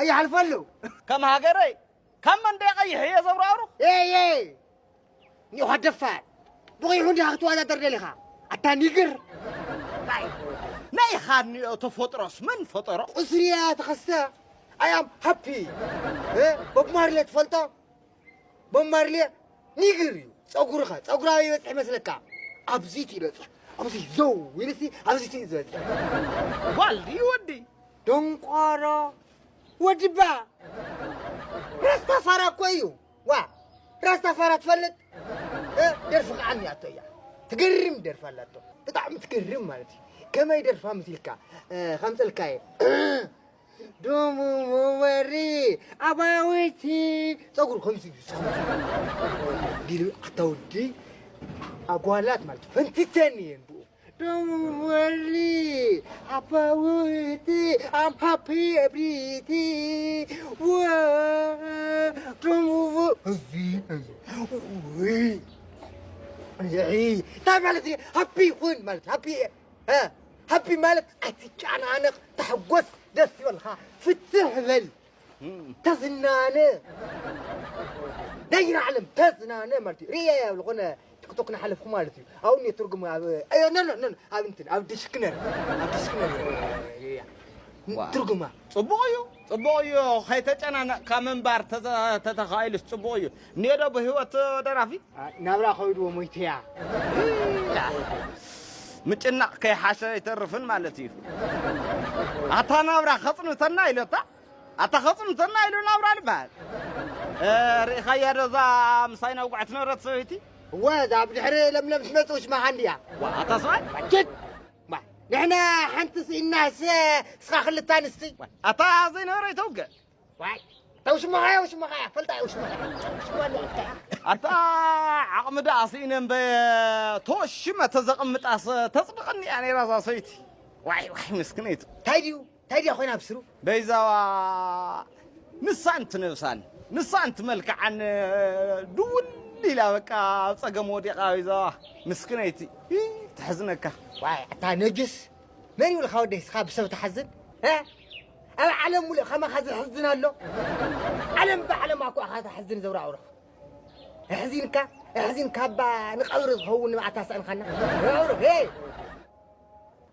ይሓልፈሉ። ከም ሃገረይ ካብ መንደይ ቀይሕ እየ ዘብራሩ። ኤይ ኤይ፣ ኒኻ ደፋር፣ ብቐይሑ እንዲኻ ክትወዳደር ደሊኻ? ኣታ ኒግር። ናይ ኢኻ እኒኦ ተፈጥሮስ መን ፈጠሮ? ቁስሪ እያ ተኸስተ። ኣያም ሃፒ። ቦብ ማርሌ ትፈልጦ? ቦብ ማርሌ ኒግር እዩ። ጸጉርኸ ጸጉራዊ ይበጽሕ ይመስለካ? ኣብዚ እቲ ይበጽሕ። ኣብዚ ዘው ኢልሲ ኣብዚ እቲ እዩ ዝበጽሕ። ጓል ድዩ ወዲ? ደንቋሮ ወድባ ራስታፋራ እኮ እዩ። ዋ ራስታፋራ ትፈልጥ? ደርፊ ከዓ እኒኣቶ እያ። ትገርም ደርፊ ኣላቶ። ብጣዕሚ ትገርም ማለት እዩ። ከመይ ደርፋ ምስ ኢልካ ከምፀልካ እየ። ዱሙ ወሪ ኣባዊቲ ፀጉሩ ከምዚ እዩ። ዲሉ ኣታ ወዲ ኣጓላት ማለት ፈንቲተን እየን ብኡ። ዱሙ ወሪ ኣባዊቲ ኣም ሃፒ ኤብሪቲ ወ ዱሙ እዚ እዚ እንታይ ማለት እዩ? ሃፒ ይኹን ማለት ሃፒ ሃፒ ማለት ኣይትጨናነቕ፣ ተሐጎስ፣ ደስ ይበልካ፣ ፍትሕ በል፣ ተዝናነ፣ ናይ ዓለም ተዝናነ ማለት እዩ። ርእያ እያ ዝኾነ ቲክቶክ ናሓለፍኩ ማለት እዩ። ኣብኡ እኒኦ ትርጉም ኣብ ኣዮ ኖ ኖ ኖ ኣብ እንትን ኣብ ዲሽክነሪ ኣብ ዲሽክነሪ እያ። ትርጉማ ጽቡቕ እዩ፣ ጽቡቕ እዩ። ከይተጨናነቕካ ምንባር ተተ- ተተኻኢሉስ ጽቡቕ እዩ። እኒኦ ዶ ብህይወት ደራፊ? ናብራ ከይድዎ ሞይተያ። ምጭናቕ ከይሓሸ ኣይተርፍን ማለት እዩ። ኣታ ናብራ ከጽንተና ኢሎታ ኣታ ከጽንተና ኢሉ ናብራ ልበሃል። ርኢኻያ ዶ እዛ ምሳይ ናብ ጉዕት ነበረት ሰበይቲ? እወ እዛ ኣብ ድሕሪ ለምለም ትመጽእ ውሽማኻ እንድያ። ኣታ ሰብኣይ ባጀት ንሕና ሓንቲ ስኢናስ እስኻ ክልተ ኣንስቲ። ኣታ ዘይነበረ ይተውገ ዋይ ተውሽማኻያ ውሽማኻያ ፈልጣ ውሽማኻያ ውሽማ ንዕፍታ ኣታ ዓቕሚ ደኣ ስኢነ እምበ ተወሽመ ተዘቕምጣስ ተጽድቐኒ እያ ነይራ እዛ ሰበይቲ። ዋይ ዋይ ምስክነይቲ እንታይ ድዩ እንታይ ድያ ኮይና ብስሩ በይዛዋ ንሳን ትነብሳን ንሳን ትመልክዓን ድውል ኢላ በቃ ኣብ ጸገም ወዲቓ በይዛዋ ምስክነይቲ ይ፣ ትሕዝነካ ዋይ ኣታ ነጅስ መን ይብልካ ወደይ ስኻ ብሰብ ትሓዝን እ? ኣብ ዓለም ሙሉእ ከማኻ ዝሕዝን ኣሎ ዓለም ብዓለማ እኮ ኢኻ ትሕዝን ዘውራውርኽ ኣሕዚንካ ኣሕዚንካ እባ ንቐብሪ ዝኸውን ንብዓት ኣስኣንኻና ዘውራውርኽ ሄይ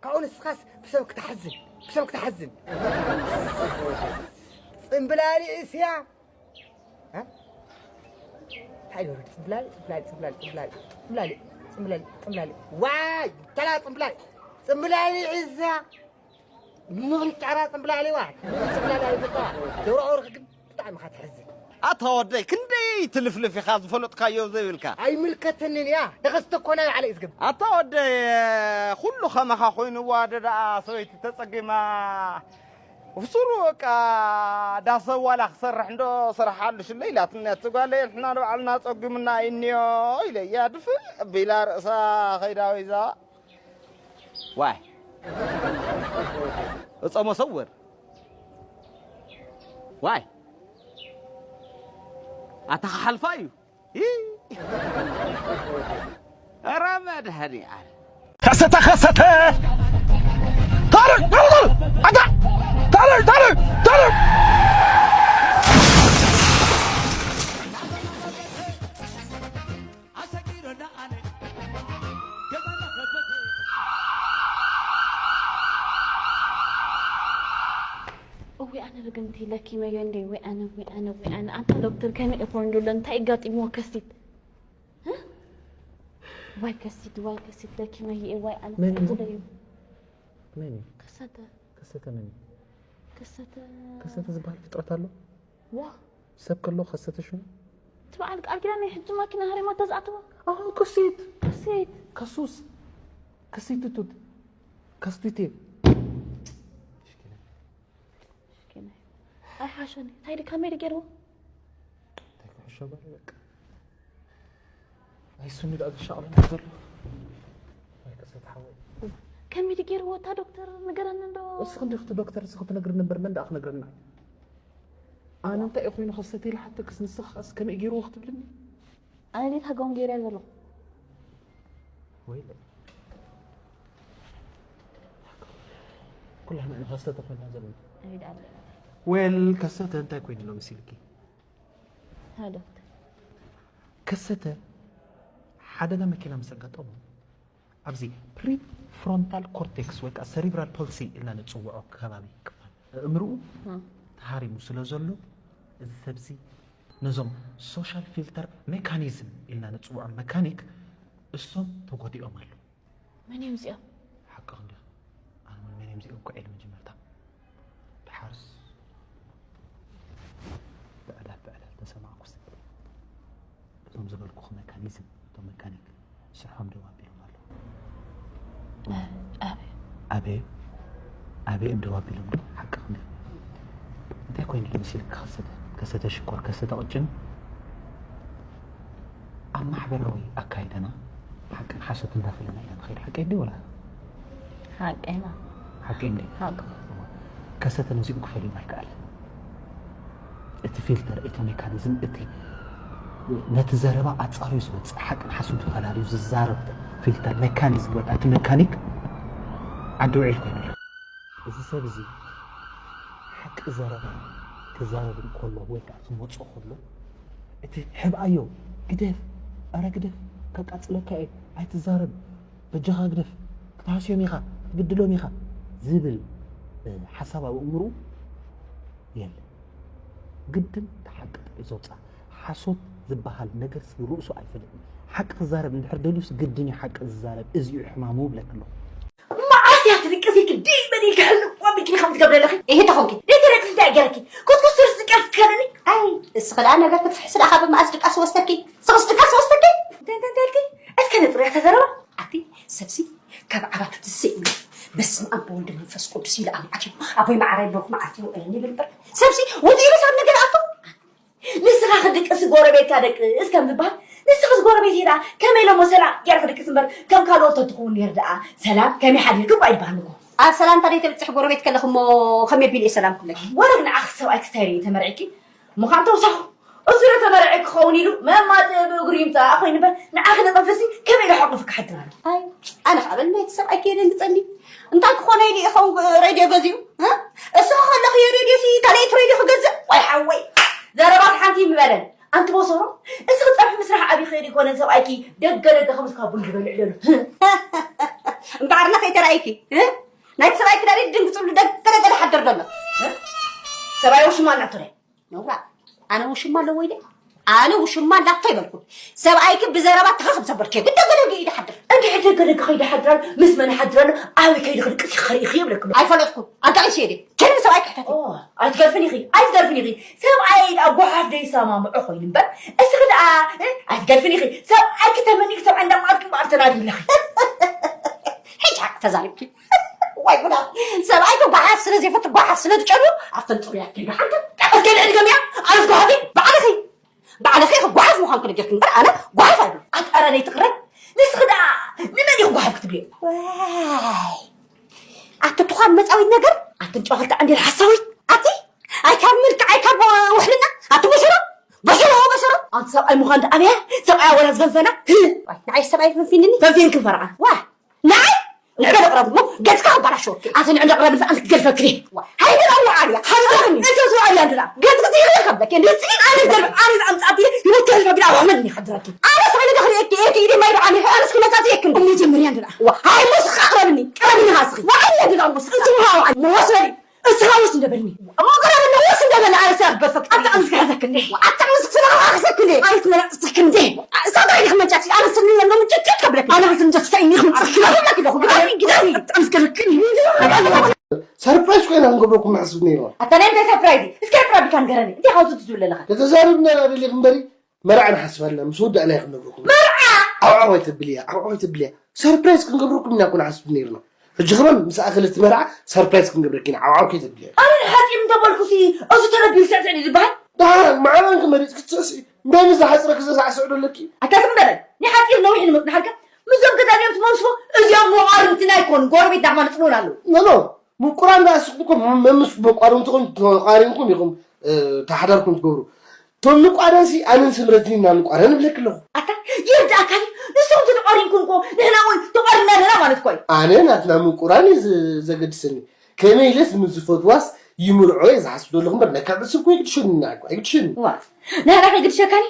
ካብኡ ንስኻስ ብሰብ ክትሓዝን ብሰብ ክትሓዝን ጽምብላሊ እስያ እንታይ ዶ ጽምብላሊ ጽምብላሊ ጽምብላሊ ጽምብላሊ ጽምብላሊ ጽምብላሊ ጽምብላሊ ዋይ ተላ ጽምብላሊ ጽምብላሊ እዛ ምቕንጫራ ጽምብላሊ ዋ ጽምብላሊ ኣይፈታ ደውራኦርክ ግን ብጣዕሚ ካ ትሕዝን ኣታ ወደይ ክንደይ ትልፍልፍ ኢኻ ዝፈለጥካዮ ዘይብልካ ኣይምልከተንን እያ ተኸስተ እኮ ናይ ባዕለ እዩ ዝገብር ኣታ ወደይ ኩሉ ከማኻ ኮይንዋ ደኣ ሰበይቲ ተጸጊማ ብሱሩ በቃ ዳሰብ ዋላ ክሰርሕ እንዶ ስርሓሉ ሽለ ኢላትኒ እያ ትጓለየ ንሕና ንባዕልና ጸጒምና እዩ እኒኦ ኢለ እያ ድፍእ ኣቢላ ርእሳ ኸይዳ ወይዛ ዋይ እጸ መሰውር ዋይ ኣታ ክሓልፋ እዩ ኧረ መድሃኒዓለም ከሰተ ከሰተ ታረቅ ታረቅ ታረቅ አታ ታረቅ ታረቅ ታረቅ እወ ኣነ ርግምቲ ለኪመዮ እንዴ ወይ ኣነ ወይ ኣነ ወይ ኣነ ኣንታ ዶክተር ከመይ እኮ እንዶ እንታይ ጋጢምዎ ከሲት ዋይ ከሲት ዋይ ከሲት ለኪመዮ ዋይ ኣነ መን እዩ? ጉደዩ መን እዩ? ከሰተ ከሰተ መን እዩ? ከሰተ ከሰተ ዝበሃል ፍጥረት ኣሎ? ዋ ሰብ ከሎ ከሰተ ሽሙ? እቲ በዓል ቃል ኪዳን ናይ ሕጂ ማኪና ሃሪማ ተዝኣተዋ ኣሁ ከሲት ከሲት ከሱስ ከሲትቱት ከስቲቴ ሽኪና ኣይሓሸኒ እንታይ ድካ ሜድ ገይርዎ እንታይ ክሕሾ በል በቃ ኣይሱኒ ደኣ ዘሻቕለና ዘሎ ወይ ቅሰት ሓወይ ከመይ ድገይርዎ እታ ዶክተር ንገረኒ እንዶ እስኺ እንዲኽቲ ዶክተር እስኺ ትነግርኒ እምበር መን ደኣ ክነግረና ኣነ እንታይ እዩ ኮይኑ ከሰት ኢለ ሓተክስ ንስኺ ከስ ከመይ ገይርዎ ክትብልኒ ኣነ ዲታ ከምኡ ገይረ ዘለኹ ወይለ ኩላህና ንኸስተ ተኾይና ዘለና ኣይድ ኣለ ዌል ከሰተ እንታይ ኮይኑ ኣሎ መሲልኪ? ሃደት። ከሰተ ሓደጋ መኪና ምስ ኣጋጠሞ ኣብዚ ፕሪፍሮንታል ኮርቴክስ ወይ ከዓ ሰሪብራል ፖልሲ ኢልና ንፅውዖ ከባቢ ክፋል ኣእምርኡ ተሃሪሙ ስለ ዘሎ እዚ ሰብዚ ነዞም ሶሻል ፊልተር ሜካኒዝም ኢልና ንፅውዖም መካኒክ እሶም ተጎዲኦም ኣሎ። መን እዮም እዚኦም? ሓቅኽ እንዲኻ። ኣነ እውን መን እዮም እዚኦም እኮ ኢለ መጀመርታ። ድሓርስ ብዕላል ብዕላል ተሰማዕኩስ። እዞም ዝበልኩኽ መካኒዝም፣ እቶም መካኒክ ስርሖም ደው ኣቢሎም ኣለዉ። ኣበይ? ኣበይ እዮም ደው ኣቢሎም? ሓቅኽ እንዲኻ። እንታይ ኮይኑ መሲልካ ከሰተ? ከሰተ ሽኮር፣ ከሰተ ቅጭን? ኣብ ማሕበራዊ ኣካይዳና ሓቅን ሓሶትን እንዳፈለና ኢና ንኸይድ። ሓቀይ ድዩ ወላ? ሓቀይና። ሓቀይ እንዴ? ሓቂ። ከሰተ ነዚኦም ክፈልዮም ኣይከኣልን። እቲ ፊልተር፣ እቲ ሜካኒዝም፣ እቲ ነቲ ዘረባ ኣጻርዩ ዝወጽእ ሓቅን ሓሶትን ፈላልዩ ዝዛረብ ፊልተር ሜካኒዝም ወይ እቲ መካኒክ ዓዲ ውዒል ኮይኑ ኣሎ። እዚ ሰብ እዚ ሓቂ ዘረባ ክዛረብ እንከሎ ወይ ከዓ ክመጾ ከሎ እቲ ሕብኣዮ ግደፍ፣ ኣረ ግደፍ፣ ከቃጽለካ እየ፣ ኣይትዛረብ፣ በጃኻ ግደፍ፣ ክትሃስዮም ኢኻ፣ ክትብድሎም ኢኻ ዝብል ሓሳብ ኣብ ኣእምርኡ የለን። ግድን እቲ ሓቂ ጥራይ ዘውፅኣ። ሓሶት ዝበሃል ነገር ሰብ ርእሱ ኣይፈልጥን። ሓቂ ክዛረብ እንድሕር ደልዩስ ግድን እዩ ሓቂ ዝዛረብ። እዚ እዩ ሕማሙ እብለኪ ኣለኹ። መዓስ እያ ትድቅስ ኢልኪ ደይ በል ኢልኪ ሕልዋ ቢልኪ ከም ትገብሪ ኣለኺ? እሂ ተኾንኪ ደይ ተደቅስ እንታይ ገይረኪ? ኩትኩስ ትርስ ዝቀርስ ትከለኒ? ኣይ እስኺ ደኣ ነገር ክትፍሕሲ ደኣ ካብ መኣስ ድቃስ ወሰኪ? ስኽስ ድቃስ ወሰኪ? እንታይ እንታይ እንታይ ኢልኪ? እስከ ነጽርያ ተዘረባ። ኣቲ ሰብሲ ካብ ዓራት ትስእ ኢሉ በስመ ኣብ ወወልድ መንፈስ ቅዱስ ኢሉ ኣምዓት እዩ። ኣቦይ መዓራይ ብሩክ መዓልቲ ይውዕለኒ ይብል እምበር ሰብሲ ውፅኢ ኢሉ ሰብ ነገር ኣቶ ንስኻ ክድቅስ ጎረቤትካ ደቅስ ከም ዝበሃል ንስኽስ ጎረቤት ኢላ ከመይ ኢሎሞ ሰላም ጌርካ ክድቅስ እምበር ከም ካልኦት ተትኸውን ነይሩ ደኣ ሰላም ከመይ ሓዲርክ እኳ ኣይበሃል እኮ። ኣብ ሰላምታ ደይ ተብፅሕ ጎረቤት ከለኽ እሞ ከመይ ቢል እየ ሰላም ክብለኪ? ወረግ ንዓኽ ሰብኣይ ክስታይ ርኢ ተመርዒኪ ምዃን ተውሳኹ እሱ ዶ ተመርዒ ክኸውን ኢሉ መማፅእ ብእግሩ ይምፃእ ኮይኑ እምበር ንዓኺ ንጠንፈሲ ከመይ ኢሉ ሓቑፉ ክሓድር ኣሎ? ኣይ ኣነ ከዓ በል ናይቲ ሰብኣይ ከየደንግፀኒ እንታይ ክኾነ ኢሉ ይኸውን ሬድዮ ገዚኡ? እ? እስኺ ከለኽዮ ሬድዮ ሲ ካልኣይቲ ሬድዮ ክገዝእ? ወይ ሓወይ ዘረባስ ሓንቲ ይምበለን ኣንቲ ቦሰሮ እስኺ ፀብሒ ምስራሕ ኣብይ ኸይዱ ይኮነን ሰብኣይኪ ደገ ደገ ከምስካ ቡን ዝበልዕ ዘሎ እምበኣርና ከይተራእይኪ እ? ናይቲ ሰብኣይኪ ዳዲ ድንግፅሉ ደገ ደገ ዝሓድር ዘሎ እ? ሰብኣይ ውሽማ እናቶ ናይ ነውራ ኣነ ውሽማ ኣለዎ ኢለ ኣነ ውሽማ እንዳቶ ይበልኩ ሰብኣይኪ ብዘረባ ተኸ ከም ሰበርኪ ግን ደገ ደገ ኢደ ሓድር እንድሕር ደገ ደገ ከይደ ሓድራል ምስ መን ሓድራል ኣበይ ከይደ ክድቅስ ይኸርኢኺ ይብለክሎ ኣይፈለጥኩ ኣጋቒ ሲሄደ ከን ሰብኣይኪ ሕተት ኦ፣ ኣይትገርፍን ኢኺ ኣይትገርፍን ኢኺ ሰብኣይ ደኣ ጓሓፍ ደይሰማምዖ ኮይኑ እምበር እስኺ ደኣ እ፣ ኣይትገርፍን ኢኺ ሰብኣይኪ ተመኒኺ ሰብኣይ እንዳማኣልኪ እምበኣር ተናዲብለኺ ሕጂ ሓቂ ተዛሪብኪ ዋይ ጉዳ ሰብኣይ ጓሓፍ ስለ ዘይፈቱ ጓሓፍ ስለ ዝጨኑ ኣብተን ፅሩያት ከይዱ ሓንቲ ጠቀስ ከይደ ዕድገምያ ኣነስ ጓሓፊ ባዕልኺ ባዕልኺ ክጓሓፍ ምዃንኪ ነጊርኪ እምበር ኣነ ጓሓፍ ኣይብሉ ኣጣራነይ ትቕረ ንስኺ ደኣ ንመን ኢኺ ጓሓፍ ክትብልዮ ዋይ ኣቲ ትዃን መፃዊት ነገር ኣቲ ንጨዋልታ ዕንዴል ሓሳዊት ኣቲ ኣይካብ ምልክዕ ኣይካብ ውሕልና ኣቲ በሽሮ በሽሮ በሽሮ ኣንቲ ሰብኣይ ምዃን ደኣ ኣበያ ሰብኣይ ወላ ዝፈንፈና ንዓይ ሰብኣይ ፈንፊንኒ ፈንፊን ክንፈርዓ ዋ ንዓይ ንዕደ ቅረብ እሞ ገጽካ ኣባላሽወኪ ኣቲ ንዕደ ቅረብ ንፈኣን ክትገድፈክኒ ሃይደላ ወዓልያ ሃይደላ እሰ ዝወዓልያ እንድላ ገጽ ክትይኽል ከብለኪ ንጽኢት ኣነ ዝገርብ ኣነ ዝኣምጻእቲ ህይወት ከህልፈ ግዳ ኣሕመድ እኒ ሓድራኪ ኣነ ሳይለ ደኽልየኪ እቲ ኢደ ማይ ብዓኒ ኣነ ስኪመታት የክን መጀመርያ እንድላ ሃይ ሞስ ኣቅረብኒ ቅረብኒ ሃስኺ ወዓልያ እንድላ ሞስ እሱ ሃዋ ሞስ በሊ እስኻ ውስ እንደበልኒ እሞ ቅረብኒ ውስ እንደበልኒ ኣነ ሰብ በፈክ ኣታ ኣምስክ ሕዘክኒ ኣታ ኣምስክ ስለ ክሕዘክኒ ኣንት መናጽ ስክንዴ እሳት ራይዲ ክመንጫት ኣነ ስኒ ለምለም ጭጭ ከብለክ ኣነ ብስንጀት ሰይኒ ክምጽክ ለምለክ ለኹ ግዳይ ግዳይ ኣምስክ ልክኒ ሰርፕራይዝ ኮይና ክንገብረኩም ንሓስብ ነይርና ኣታ ናይ እንታይ ሰርፕራይዝ እስከ ርጥራ ቢካ ንገረኒ እንታይ ሓውቱ ትዝብል ኣለኻ ከተዛርብና ደሊኽ እምበሪ መርዓ ንሓስብ ኣለና ምስ ወዳእና ክንነግረኩም መርዓ ዓብዓብ ኣይተብልያ ዓብዓብ ኣይተብልያ ሰርፕራይዝ ክንገብረኩም ኢና ኩና ሓስብ ነይርና ሕጂ ከማን ምስ ኣኸለት መርዓ ሰርፕራይዝ ክንገብረኪ ኢና ዓብዓብ ከይተብልያ ኣነ ሓፂር እንተበልኩሲ እዚ ተረቢሩ ስዕስዕ ዝበሃል ደሓን ማዕበን ክመሪፅ ክትስዕስዒ እንታይ ምስ ዝሓፅረ ክዘሳዕስዕ ዶ ኣለኪ ኣታ ዝም በለ ናይ ሓፂር ነዊሕ ንመፅናሓልካ ምስዞም ገዛዚኦም ትመልስዎ እዚኦም መቋርንትና ኣይኮኑ ጎረቤት ዳማ ንፅልውን ኣለዉ ኖኖ ምቁራን ዳኣ ስኹም እኮ መምስ መቋርንትኹም ተቋሪንኩም ኢኹም ተሓዳርኩም ትገብሩ ቶም ንቋረንሲ ኣነን ስምረትን ኢና ንቋረን እብለኪ ኣለኹ ኣታ ይርዳእካ ድዩ ንስኹም ተተቋሪንኩም እኮ ንሕና እውን ተቋሪና ኣለና ማለት እኮ እዩ ኣነ ናትና ምቁራን እዩ ዘገድሰኒ ከመይ ኢለስ ምስ ዝፈትዋስ ይምርዖ እየ ዝሓስብ ዘለኹ እምበር ነካዕ ሰብ እኮ ኣይግድሸኒ። ንዓይ እኮ ኣይግድሸኒ። ዋ፣ ንሕና ከይግድሸካኒ?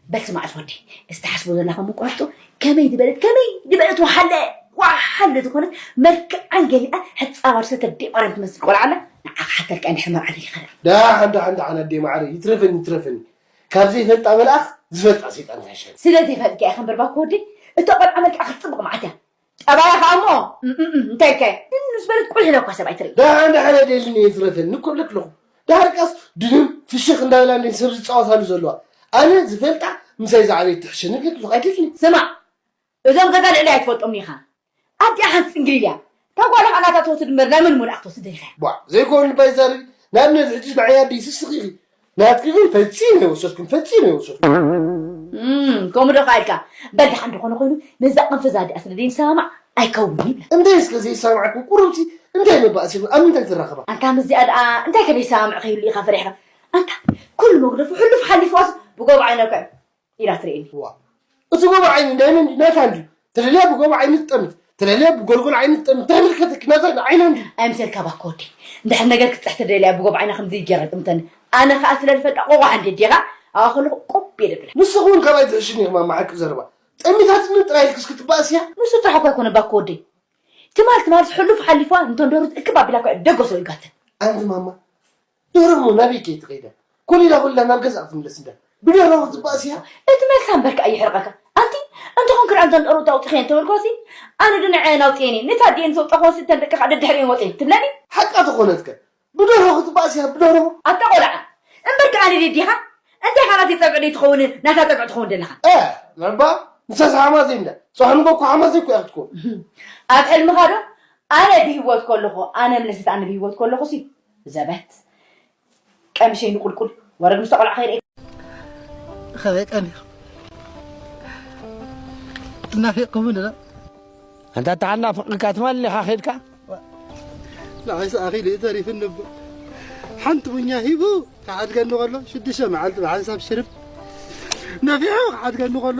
በል ስማዕ ወዲ፣ እዚ ትሓስቦ ዘለኻ ምቁራጡ ከመይ ዝበለት፣ ከመይ ዝበለት ወሓለ፣ ወሓለ ዝኾነት መልክዓን ገሊኣን ሕጻብ ኣርሰ ተዴ ማርያም ትመስል ቆልዓ ኣላ። ንዓ ክሓተልካ እንድሕር መርዓ ዘይኸዳ። ደሓን፣ ደሓን፣ ደሓን ኣዴ ማዕረ፣ ይትረፈኒ፣ ይትረፈኒ። ካብ ዘይፈልጣ መልኣኽ ዝፈልጣ ሰይጣን ዝሕሸኒ። ስለ ዘይፈልጥካ ኢኻ እምበር ባኮ ወዲ፣ እቶ ቆልዓ መልክዓ ክትጽብቕ መዓት እያ። ጠባያ ኸኣ እሞ፣ እም፣ እም፣ እም፣ እንታይ ኢልካዮ? ምስ በለት ቁልሕ ኢለ እኳ ሰብ ኣይትርኢ። ደሓን፣ ደሓን ኣዴ ልኒ፣ ይትረፈኒ እኮ እብለኪ ኣለኹ። ዳርቃስ ድንም ፍሽኽ እንዳበላ እንዴ ሰብ ዝጻወታሉ ዘለዋ። ኣነ ዝፈልጣ ምሳይ ዝዓበየት ትሕሸኒ እብለኪ ኣለኹ። ኣይደልኒ። ስማዕ፣ እዞም ገዛ ልዕሊ ኣይትፈልጦም ኢኻ። ኣዲኣ ሓንቲ ጽንግሊል እያ። እታ ጓላ ኸኣ ናታ ትወስድ እምበር፣ ናይ መን ሙሉኣ ክትወስድ ደሊኻ? ቧዕ፣ ዘይኮን ልባ ይዛረብ። ንኣብነት ሕጂ ንዓይ ኣደይ ስስኺ ኢኺ። ናትኪ ግን ፈጺመ ኣይወሰድኩን፣ ፈጺመ ኣይወሰድኩን። እም፣ ከምኡ ዶ ኸኣ ኢልካ? በል ደሓን እንተኾነ ኮይኑ፣ ነዛ ቅንፍዛ ኣዲኣ ስለ ዘይንሰማማዕ ኣይከውንን ይብላ። እንዴ እስከ ዘይሰማዕኩ ቁሩብሲ እንታይ መባእሲ ኣብ ምንታይ ትራኸባ? ኣንታ ምስዚኣ ደኣ እንታይ ከ ዘይሰማምዕ ከይህሉ ኢኻ ፈሪሕካ? ኣንታ ኩሉ መግደፉ ሕሉፍ ሓሊፍዋስ ብጎቦ ዓይነካ ኢላ ትርእየኒ። ዋ፣ እቲ ጎቦ ዓይኒ ናይ መን ድዩ? ናታ እንድዩ። ተደልያ ብጎቦ ዓይኒ ትጠምት፣ ተደልያ ብጎልጎል ዓይኒ ትጠምት። እንታይ ምልከተኪ? ናታ ዓይና እንድዩ። ኣይምሰልካ ባኮ ወዲ። እንድሕር ነገር ክትጽሕ ተደልያ ብጎቦ ዓይና ከም ዘይገይራ ጥምተኒ። ኣነ ኸኣ ስለ ዝፈልጣ ቆቋሕ እንዴ ዲኻ? ኣብኣ ከለኹ ቆብ እየ ደብላ። ንስኺ እውን ካባይ ትሕሽኒ ኢኺ ማማ፣ ሓቂ ዘረባ። ጠሚታትኒ ጥራይ ኢልኪ እስኪ ትባእስያ። ንሱ ጥራሕ እኳ ኣይኮነ ባኮ ወደይ። ትማል ትማልስ ሕሉፍ ሓሊፋ እንተን ደርሁ እክብ ኣቢላ እኳ እየ ደገሶ ኢልካተን። ኣንቲ ማማ፣ ደርሆ እሞ ናበይ ከይትኸይዳ? ኮሊላ ኮሊላ ናብ ገዛኣ ክትምለስ እንዳ። ብደርሆ ክትባእስያ? እቲ መልሳ እምበርካ ኣይሕርቐካ። ኣንቲ፣ እንተኾንኪ ደኣ እንተን ደርሆ ኣውጢኸየን ተበልኳሲ፣ ኣነ ዶ ንዐአን ኣውጥየን እየ? ነታ ኣዲኤን ዘውጣኹዋሲ እተን ደቂ ኸኣ ደድሕሪኤን ወፅየን ትብለኒ? ሓቃ ተኾነትከ? ብደርሆ ክትባእስያ፣ ብደርሆ? ኣታ ቆልዓ፣ እምበርካ ኣነ ድየ ኣዲኻ? እንታይ ኸኣ ናተይ ጸግዒ ትኸውን፣ ናታ ጸግዒ ትኸውን ደለኻ? እ፣ ረባ፣ ንሳስ ሓማተይ እንዳ። ጽባሕ ንጎ እኮ ሓማተይ እኮ እያ ክትኮን። ኣብ ሕልምኻ ዶ? ኣነ ብህይወት ከለኹ፣ ኣነ ምለሰት ኣነ ብህይወት ከለኹሲ፣ ዘበት። ቀምሸይ ንቁልቁል፣ ወረግ ምስ ተቆልዓ ከይርኤ። ኸበይ ቀኒኹም? ትናፊቕኩምኒ ዶ? ኣንታ ተሓናፍቕካ ትማል ኢኻ ኸይድካ? ንዓይስ ኣኺሉ እዩ ተሪፍኒ እቦ። ሓንቲ ቡኛ ሂቡ ክዓድገኒ ከሎ፣ ሽዱሽተ መዓልቲ ብሓንሳብ ሽርብ። ነፊሑ ክዓድገኒ ከሎ፣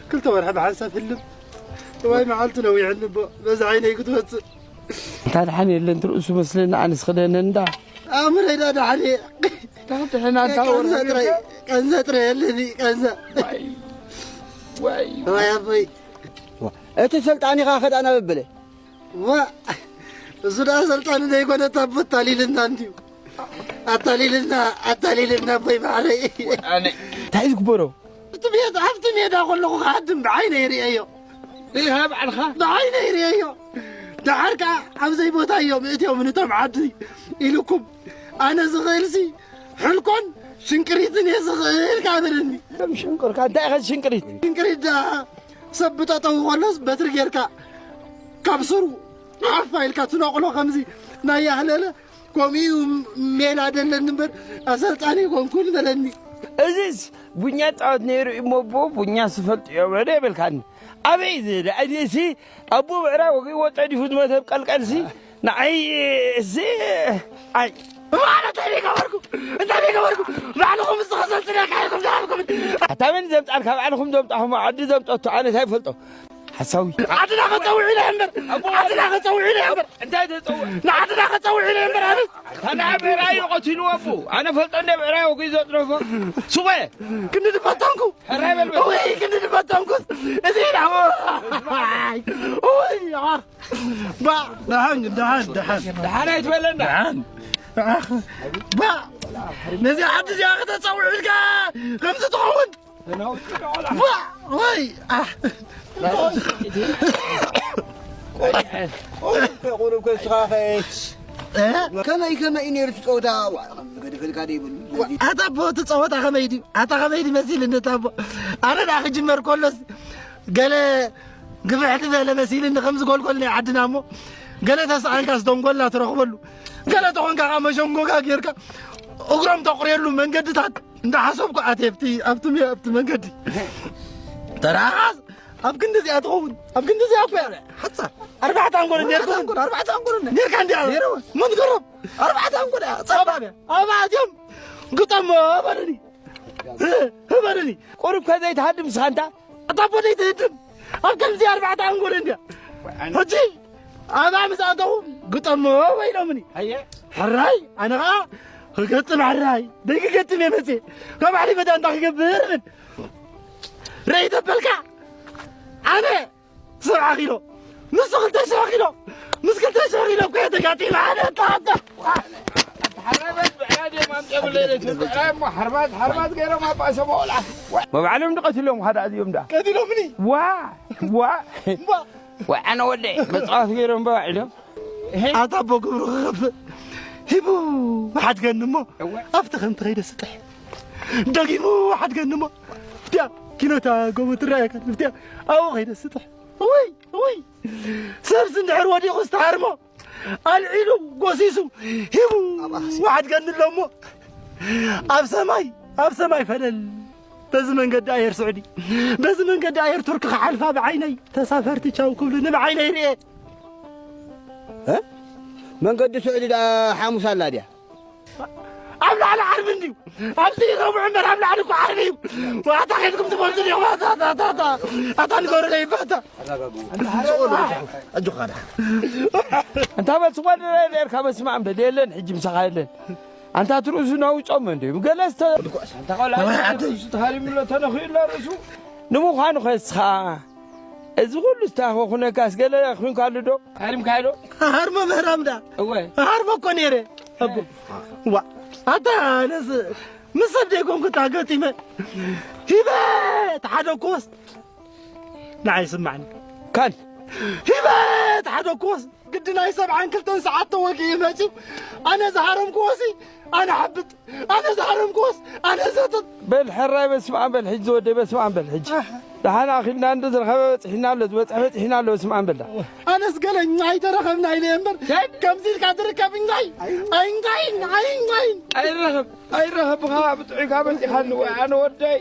ክልተ ወርሒ ብሓንሳብ ህልም። እዋይ መዓልቲ ነዊሕኒ እቦ፣ በዛ ዓይነይ ክትወፅእ። እንታ ደሓን የለን ትርእሱ መስለኒ፣ ኣነስ ክደነ እንዳ። ኣእምረይ ዳ ደሓን እየ። ዳ ደሕና እንታ ቀንዘ ወርሒ ጥራይ፣ ቀንዘ ጥራይ የለኒ፣ ቀንዘ። ዋይ፣ ዋይ። ዋይ ኣቦይ። ዋ፣ እቲ ሰልጣኒኻ ከዳ ናበበለ? ዋ፣ እሱ ደኣ ሰልጣን ዘይኮነ፣ እታ ኣቦ ኣታሊልና እንድዩ። ኣታሊልና፣ ኣታሊልና ኣቦይ ማዕረይ። ኣነ እንታይ እዩ ዝግበሮ? ኣብቲ ሜዳ፣ ኣብቲ ሜዳ ከለኹ ክሃድም ብዓይነይ ይርእየዮ። ርኢኻ ባዕልኻ? ብዓይነይ ይርእየዮ። ደሓር ከኣ ኣብ ዘይቦታ እዮም እትዮም ንቶም ዓዲ ኢሉኩም። ኣነ ዝኽእልሲ ሕልኮን ሽንቅሪትን እየ ዝኽእል ከኣ በለኒ። ከም ሽንቅርካ እንታይ ኢኻ ሽንቅሪት? ሽንቅሪት ደኣ ሰብ ብጠጠው ከሎስ በትሪ ጌርካ ካብ ስሩ ዓፋ ኢልካ ትነቕሎ ከምዚ ናይ ያህለለ ከምኡ እዩ ሜላ ደለኒ እምበር ኣሰልጣኒ ኣይኮንኩን በለኒ። እዚስ ቡኛ ጻወት ነይሩ እዩ እሞ፣ ኣቦ ቡኛ ዝፈልጡ እዮም ወደ ይበልካኒ። ኣበይ እዚ ደኣ እዚ ኣቦ ብዕራይ ወጊእዎ ጸዲፉ ዝመተ ቀልቀልሲ ንዓይ እዚ ኣይ ማለት እንታይ ገበርኩ? እንታይ ገበርኩ? ባዕልኹም ዝተኸሰልጥና ካይኩም ዘራብኩም። ኣታ መን ዘምጻልካ? ባዕልኹም ዘምጻኹም ዓዲ ዘምጸቱ ኣነ እንታይ ይፈልጦ? ሓሳዊ። ዓድና ከጸውዕ ኢለ እምበር፣ ኣቦ ዓድና ከጸውዕ ኢለ እምበር። እንታይ ተጸውዕ? ንዓድና ከጸውዕ ኢለ እምበር፣ ኣነ። ኣታ ንዓ ብዕራይ እዩ ቀቲልዎ ኣቦ። ኣነ ፈልጦ እንደ ብዕራይ ወጊኡ ዘጥረፎ። ሱበ። ክንዲ ድፈተንኩ። ሕራይ በል በል። ወይ ክንዲ ድፈተንኩ። እዚ ኢላ። ወይ፣ ኣ። ባ፣ ደሓን፣ ደሓን፣ ደሓን። ደሓን ኣይትበለና። ደሓን። ባ፣ ነዚ ዓዲ እዚኣ ከተጸውዕ ኢልካ ከምዚ ትኸውን? ዋ፣ ወይ፣ ኣ። ቁሩብ ከስኻ ኸይድ። እ? ከመይ፣ ከመይ እዩ ነይሩ እቲ ጸወታ? ዋ፣ ከም ዝገደፈልካ ዶ ይብሉ? ዋ፣ ኣታ ኣቦ፣ እቲ ጸወታ ከመይ ድዩ? ኣታ ከመይ ድዩ መሲልኒ፣ ኣታ ኣቦ? ኣነ ደኣ ክጅመር ከሎስ፣ ገለ ግፍሕ ዝበለ መሲልኒ፣ ከምዚ ጎልጎል ናይ ዓድና እሞ፣ ገለ ተሰኣንካስ ደንጎላ ትረኽበሉ። ገለ ተኾንካ ከኣ መሸንጎጋ ጌርካ፣ እግሮም ተቑርየሉ መንገድታት እንዳሓሰብኩ ኣትየ ኣብቲ፣ ኣብቲ ሜ-፣ ኣብቲ መንገዲ። ተረኣኻስ፣ ኣብ ክንዲ እዚኣ ትኸውን፣ ኣብ ክንዲ እዚኣ እኮ እያ። ሓጻር። ኣርባዕተ ኣንጎል ኣርባዕተ ኔርካ። ኣንጎል፣ ኣርባዕተ ኣንጎል ኔርካ እንዲያ። ኔርዎ። መን ገሮም? ኣርባዕተ ኣንጎል እያ። ጸባብ እያ። ኣብኣ ኣትዮም ግጠሞ በሉኒ። በሉኒ። ቁሩብ ከዘይትሃድም ስኻ እንታ። ኣታ ቦደይ ትህድም። ኣብ ከምዚ ኣርባዕተ ኣንጎል እንዲያ። ሕጂ ኣባዕ ምስ ኣተኹ ግጠሞ ኢሎምኒ። ኣየ። ሕራይ፣ ኣነ ኸዓ ክገጥም ሕራይ፣ ደይ ክገጥም እየ መፅየ። ካብ ባዕለይ መዳ እንታይ ክገብር እብል? ርእይ ተበልካ፣ ኣነ ሰብዓ ኪሎ፣ ንሱ ክልተ ሽሕ ኪሎ፣ ምስ ክልተ ሽሕ ኪሎ እኮ እየ ተጋጢመ፣ ኣነ ኣታ፣ ኣታ። ሓርማዝ ብዕራይ ድዮም ኣምፅኦም ለይለይቱ፣ ብዕራይ እሞ ሓርማዝ፣ ሓርማዝ ገይሮም ኣባእሶም ቆልዓ። መባዕሎም ድቐትሎም ሓደ ኣዝዮም ደኣ። ቀቲሎምኒ። ዋ፣ ዋ። ዋ። ወዐነ ወደይ፣ መጻወቲ ገይሮም በባዕ ኢሎም። ኣታ ኣቦ ግብሩ ክኸፍእ ሂቡ ሓድገኒ እሞ፣ እወ። ኣብቲ ከምቲ ከይደ ስጥሕ። ደጊሙ ሓድገኒ እሞ፣ ብትያ ኪኖታ ጎቦ ትረኣየካ፣ ብትያ ኣብኡ ከይደ ስጥሕ። እውይ፣ እውይ። ሰብሲ እንድሕር ወዲቑ ዝተሃርሞ፣ ኣልዒሉ፣ ጎሲሱ፣ ሂቡ ሓድገኒ ኣሎ እሞ፣ ኣብ ሰማይ፣ ኣብ ሰማይ ፈለል። በዚ መንገዲ ኣየር ስዑዲ፣ በዚ መንገዲ ኣየር ቱርኪ ክሓልፋ ብዓይነይ ተሳፈርቲ ቻው ክብሉኒ ብዓይነይ ርኤ። እ? መንገዲ ስዑዲ ደኣ ሓሙስ ኣላ ድያ? ኣብ ላዕሊ ዓርቢ እንድዩ። ኣብዚ ረቡዕ እምበር ኣብ ላዕሊ እኮ ዓርቢ እዩ። ዋታ ኬድኩም ትፈልጡ ዲኹም? ኣታ፣ ኣታ፣ ኣታ፣ ኣታ። ኣታ ንገሩለይ እባ ኣታ። ኣጆኻ ደሓን። እንታ በል ስጓድ ኔርካ በስመ ኣብ በል። የለን ሕጂ ምሳኻ የለን። ኣንታ እቲ ርእሱ ናውጾም እንድዩ። ገለ ስተ-፣ ኣንታ ቆልዓ ኣይ፣ ኣንታ ርእሱ ተሃሪሙሎ ተነኺኡሎ ርእሱ። ንምዃኑ ኸ እስኻ እዚ ኩሉ ስታኽ ኩነካስ ገለ ኩንካሉ ዶ? ሃሪምካዮ ዶ? ሃርሞ ምህራም ዳ? እወ። ሃርሞ እኮ ነይረ። ኣቦ። ዋ። ኣታ ኣነስ ምስ ሰብ ደይኮንኩ እታ ገጢመ። ሂበት ሓደ ኮስ ንዓይ ስማዕኒ። ካን። ሂበት ሓደ ኮስ ግዲ ናይ ሰብዓን ክልተን ሰዓት ተወጊኡ መጺኡ። ኣነ ዝሃረምክዎሲ ኣነ ሓብጥ፣ ኣነ ዝሃረምክዎስ ኣነ ዘጥጥ። በል ሕራይ በስመ ኣብ በል ሕጂ ዝወደይ በስመ ኣብ በል ሕጂ። ደሓን ኣኺልና እንዶ ዝረኸበ በጺሕና ኣሎ፣ ዝበጽሐ በጺሕና ኣሎ በስመ ኣብ በል ዳ። ኣነስ ገለ ኣይተረኸብና ኢለ እምበር ከምዚ ኢልካ ትርከብ እንታይ? ኣይንታይ፣ ኣይንታይ። ኣይረኸብ፣ ኣይረኸብ ብኻ ብጥዑይ ካብ መጺኻኒ ወይ ኣነ ወደይ።